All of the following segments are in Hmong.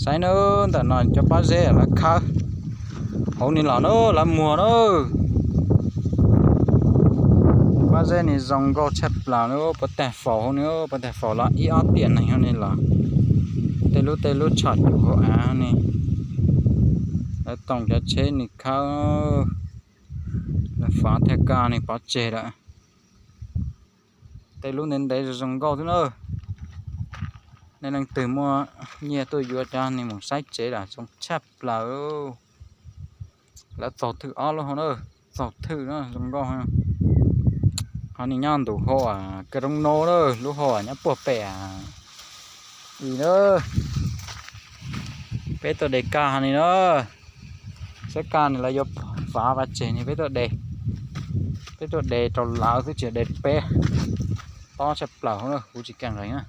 Saib nawb, ntawm no cov pob zeb lawv khawb hauv ni los nawb, lawv muag nawb. Pob zeb ni zoo nkauj tshaj plaws li, puas tag faus hauv ni, puas tag faus los ib ob tiam neeg hauv ni los. Tej lub tej lub tshom cuv hauv av ni. Lawv toom cov tsheb ni khawb, lawv fav thaj kab ni pov tseg lawm. Tej lub ntev ntev zoo nkauj xwb na. Nej leej twg muaj nyiaj tuaj yuav cov ni mus saib tsev lawm, zoo tshaj plaws. Lawv txaug thwj ob lub hauv na, txaug thwj na zoo nkauj. Ho ni nyob ntu hauv Ka Roob Nub na, lub hauv nyob puag pem i na. Peb tuaj de kaj ho ni na. Saib kaj ni lawv yuav fav vaj tseg ni peb tuaj de. Peb tuaj de rau lawv xwb tsis de peb. Tob tshaj plaws hauv na, kuv tsis kam nqees na.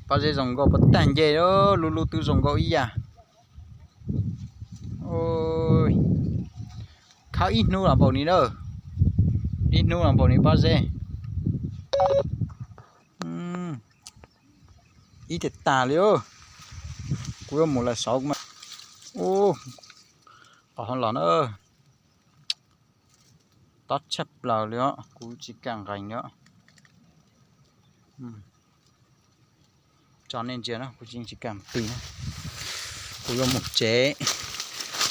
Pob zeb zoo nkauj puas tag nce, lub lub twb zoo nkauj ib yam. Khawb ib hnub los npaum ni na, ib hnub los npaum ni pob zeb. Ib tiam tas li, kuv yuav mus lawm saud mas. Ub, qhov hauv los na, tob tshaj plaws li os, kuv tsis kam nqees li os. Tso nej ntsia na, kuv tsis kam mus ti na. Kuv yuav mus tsev,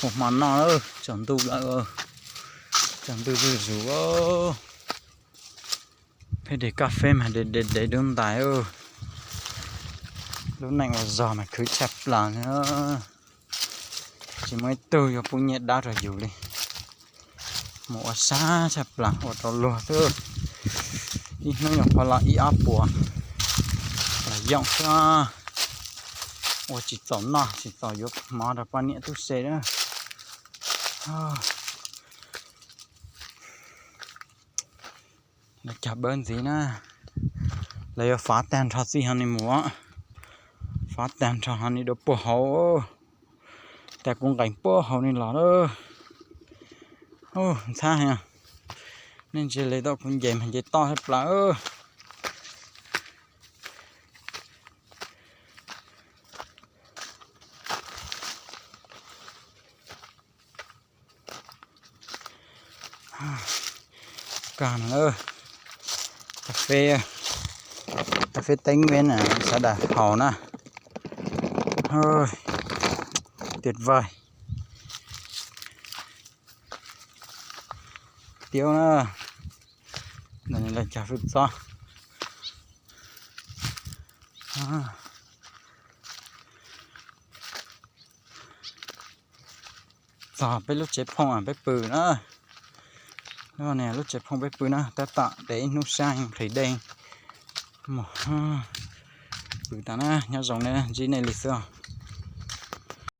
mus hmo noj, tsaus ntuj lawm, tsaus ntuj zuj zus. Peb de kab feb mas de de de dub ntais. Lub neej ua zog mas khwv tshaj plaws li. Tsis muaj ib tug yuav pub nyiaj dab rau yus li. Mus ua sab tshaj plaws ua rau luag xwb. Ib hnub nyuam qhuav los ib ob puas los yoom xwb. Ua tsis txaus noj tsis txaus yuav mov rau poj niam tub se na. Lawv cog npawb ntxiv na. Lawv yuav fav tag nrho txij ho ni mus, fav tag nrho ho ni dua puag hauv. Tas kuv nqees puag hauv ni los lawm. Ntxhab heev. Nej ntsia li tau kuv nce mas nce toj thiab plaws. Kaj no, cà phê, cà phê Tây Nguyên na, xav dam haus na. Tuyệt vời. Tiav na, ntawm no lawv cog fwj txob. Txog peb lub tsev phooj peb pw na. Lub tsev phooj peb pw na, tab tom de ib hnub sab nqhis dej mus pw tas na, nyob zoo na, ntsib nej li xwb.